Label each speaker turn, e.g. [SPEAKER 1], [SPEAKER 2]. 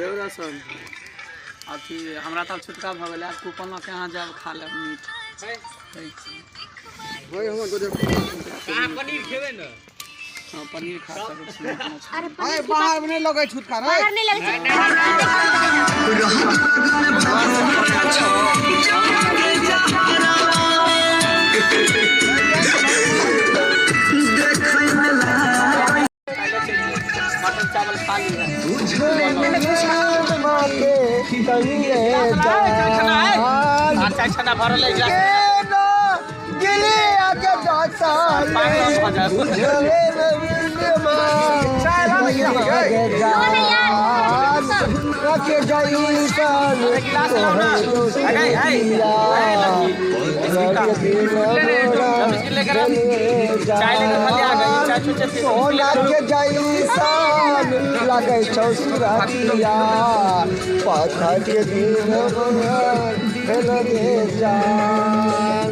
[SPEAKER 1] रसन अथी हमरा तऽ छुटका भऽ गेलै। आब कूपन लऽ के अहाँ जायब, खा लेब मीट।
[SPEAKER 2] पनीर खेबै ने?
[SPEAKER 1] हँ, पनीर खा सकै छी, मीट मछली।
[SPEAKER 3] अरे,
[SPEAKER 4] बाहर में नहीं लगे छुटका रे।
[SPEAKER 3] बाहर नहीं लगे छै।
[SPEAKER 1] मटन चावल खा ली। चाय ठंडा भरल है, गिलास पागल भऽ जायब। गिलास लाओ ना। अरे, ए, ए, लड़की, बिस्किट लेकर आ। चाय लेकर खाली आ गई, चाय छूचे फिर।
[SPEAKER 4] सोना के जैसन लगै छौ सुरतिया, पत्थर के दिल भेल रे जान।